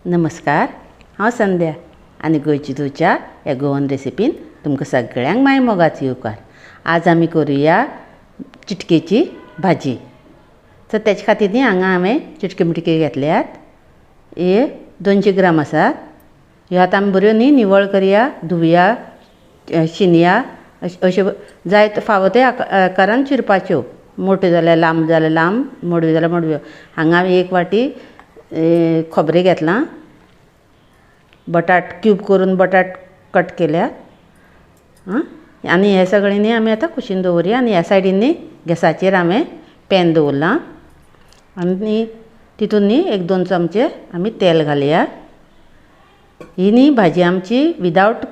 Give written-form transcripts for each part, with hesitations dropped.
नमस्कार, हांव संध्या आनी गोंयची तुच्या ह्या गोवन रेसिपीन तुमकां सगळ्यांक माय मोगाचो येवकार. आज आमी करुया चिटकेची भाजी. तर तेचे खातीर न्ही हांगा हांवें चिटके मिटके घेतल्यात. हे 200 ग्राम आसात. ह्यो आतां आमी बऱ्यो न्ही निवळ करया, धुवया, शिनया, अशें जाय फावो ते आकारान चिरपाच्यो. मोट्यो जाल्यार लांब जाल्यार लांब, मोडव्यो जाल्यार मोडव्यो. हांगा हांवें 1 वाटी खोबरें घेतलां, बटाट क्यूब करून बटाट कट केल्या. आनी हे सगळें न्ही आमी आतां कुशीन दवरया. आनी ह्या सायडीन न्ही गॅसाचेर हांवें पॅन दवरलां आनी तितून न्ही 1-2 चमचे आमी तेल घालया. ही न्ही भाजी आमची विदावट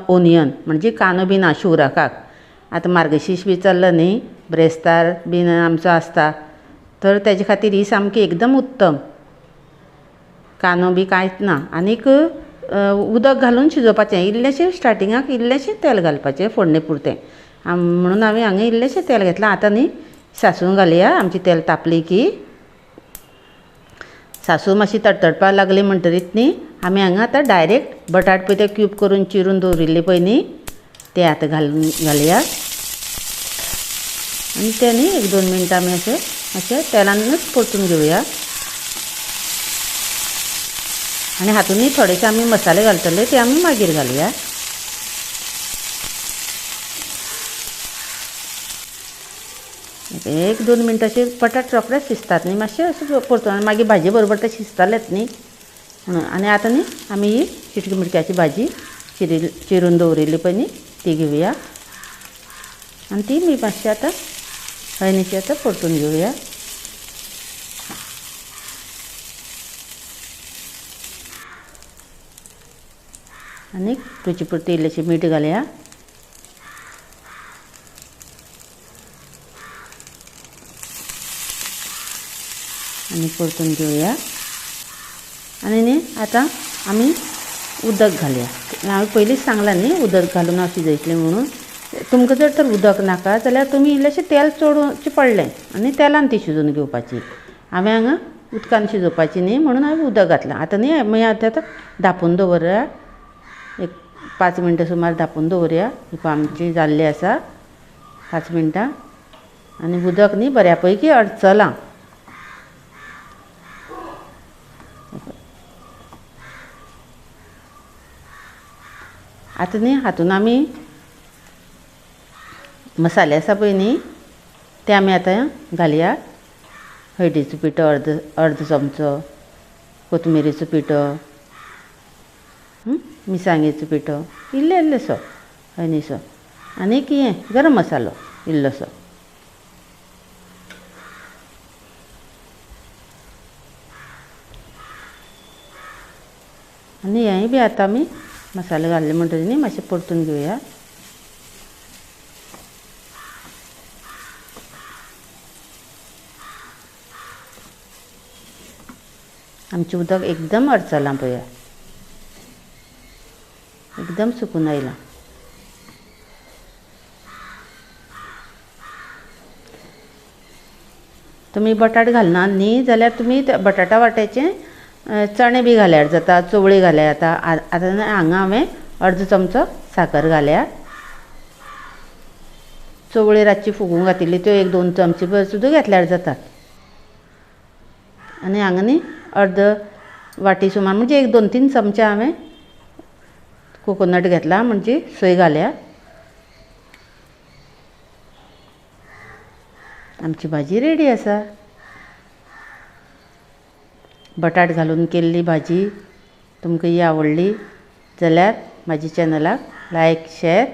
ओनियन, म्हणजे कांदो बी ना शिवराकाक. आतां मार्गशीर्ष बी चल्ला न्ही, ब्रेस्तार बीन आमचो आसता, तर तेजे खातीर ही सामकी एकदम उत्तम. कांदो बी कांयच ना. आनीक उदक घालून शिजोवपाचें, इल्लेंशें स्टार्टिंगाक इल्लेंशें तेल घालपाचें फोडणे पुरतें. म्हणून हांवें हांगा इल्लेंशें तेल घेतलां. आतां न्ही सासूं घालया. आमचें तेल तापलें की सासू मातशी तडतडपाक लागली म्हणटरीत न्ही आमी हांगा आतां डायरेक्ट बटाट पळय ते क्यूब करून चिरून दवरिल्ले पळय न्ही ते आतां घालया. आनी ते न्ही 1-2 मिनटां आमी अशें मातशें तेलानूच परतून घेवया. आनी हातूंत न्ही थोडेशे आमी मसाले घालतले, ते आमी मागीर घालया. 1-2 मिनटां अशे बटाट रोखडेच शिजतात न्ही, मातशें अशें परतून आनी मागीर भाजी बरोबर ते शिजतलेच न्ही म्हणून. आनी आतां न्ही आमी ही चिटकी मिटक्याची भाजी चिरून दवरिल्ली पळय न्ही ती घेवया. आनी ती मी मातशी आतां हयनिशी आतां परतून घेवया. आनी रुची पुरती इल्लेशी मीठ घालया. आनी परतून घेवया. आनी न्ही आतां आमी उदक घालया. हांवें पयलींच सांगलां न्ही उदक घालून हांव शिजयतलें म्हणून. तुमकां जर तर उदक नाका जाल्यार तुमी इल्लेशें तेल चडोवचें पडलें आनी तेलान ती शिजोवन घेवपाची. हांवें हांगा उदकान शिजोवपाची न्ही म्हणून हांवें उदक घातलां. आतां न्ही आमी आतां धांपून दवरया, 1-5 मिनटां सुमार धांपून दवरया. ही पळय आमची जाल्ली आसा 5 मिनटां. आनी उदक न्ही बऱ्या पैकी अडचलां. आतां न्ही हातून आमी मसाले आसा पळय न्ही ते आमी आतां घालया. हळदीचो पिठो अर्द चमचो, कोथमिरीचो पिठो, मिरसांगेचो पिठो इल्लो इल्लोसो हयनिसो, आनीक हें गरम मसालो इल्लोसो. आनी हेंय बी आतां आमी मसाले घातले म्हणटकीर न्ही मातशें परतून घेवया. आमचें उदक एकदम अडचलां पळया, एकदम सुकून आयलां. तुमी बटाट घालना न्ही जाल्यार तुमी बटाटा वाट्याचे चणे बी घाल्यार जाता, चवळी घाल्यार जाता. आतां हांगा हांवें अर्द चमचो साकर घाल्या. चवळी रातची फुगूंक घातिल्ली त्यो 1-2 चमचे सुद्दां घेतल्यार जातात. आनी हांगा न्ही अर्द वाटी सुमार म्हणजे 1-2-3 चमचे हांवें कोकोनट घेतला, म्हणजे सोय घाल्या. आमची भाजी रेडी आसा. बटाट घालून केल्ली भाजी तुमकां ही आवडली जाल्यार म्हाज्या चॅनलाक लायक, शेर,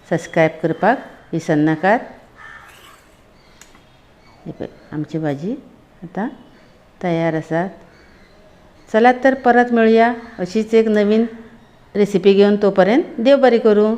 सबस्क्रायब करपाक विसरनाकात. आमची भाजी आतां तयार आसा. चलात तर परत मेळया अशीच एक नवीन रेसिपी घेवन. तो पर्यंत देव बरें करूं.